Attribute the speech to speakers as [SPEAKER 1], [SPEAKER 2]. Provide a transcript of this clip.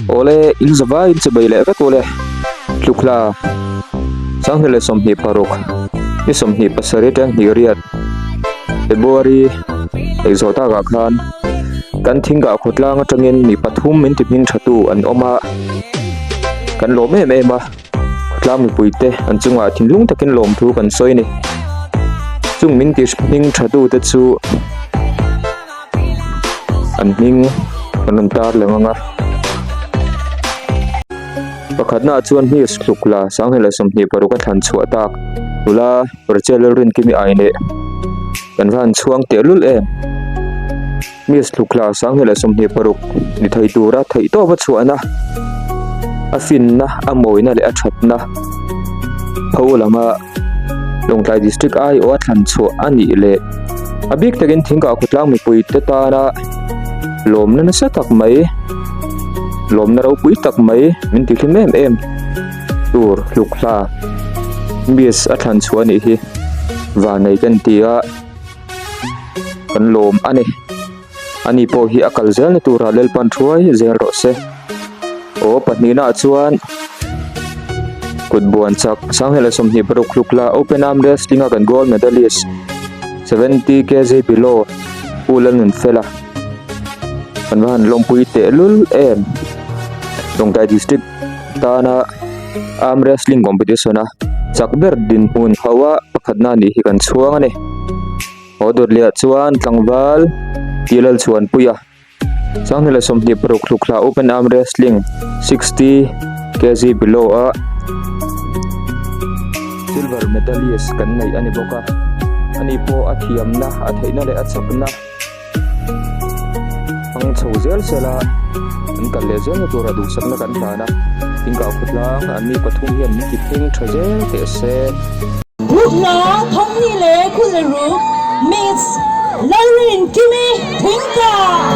[SPEAKER 1] Awle, in zavai in chawbei leh vek ule. Tlukhla, 2026, ni 27 atang hnih riat, February, hei zawh takah khan kan thingkah khawtlang atangin mi pathum min ti hming thatu an awm a, kan lawm em em a, khawtlang mipuite an chungah thinlung takin lawmthu kan sawi a ni. Chung min ti hming thatute chu. An hming an rawn tar leh ang a pakhatnaah chuan hnis hluk la 2026 a thlan chhuah tak nula Rachel Lalrinkimi Aine kan va han chhuang teh lul em hnis hluk la 2026 ni thei tura theihtawp a chhuahna a finna a mawina leh a thatna pho lama. Lawngtlai District aiawh a thlan chhuah a nih leh a bik takin thingkah khawtlang mipui te tana lawmna nasa tak mai lawmna ropui tak mai min ti hlim em em tur hluk hla miss a thlan chhuah a nih hi vanei kan ti a kan lawm a ni. Ani pawh hi a kal zelna turah Lalpan thuai zel rawh se. Aw pahnihnaah chuan kut buan chak 2026 hluk la Open Arm Wrestling a kan gold medalist 70 kg below Pu Lalnunfela kan va han lawmpui tehlul em. Lawngtlai District tana Arm Wrestling Competition a chak ber dinhmun hauha pakhatna nih hi kan chhuang a ni. Haw dawtliah chuan tlangval tih lal chhuan pui a, 2026 hluk hla Open Arm Wrestling 60 kg below a silver medalist kan neih a ni bawk a, ani pawh a thiamna, a theihna leh a chakna hmang chho zel sela an kal leh zelna tura duhsakna kan hlan a, Thingkah khawtlang anni pathum hian min ti pheng tha zel teh se.
[SPEAKER 2] Hna thawmhnih leh khul leh ruk Miss Lalrinkimi Thingkah.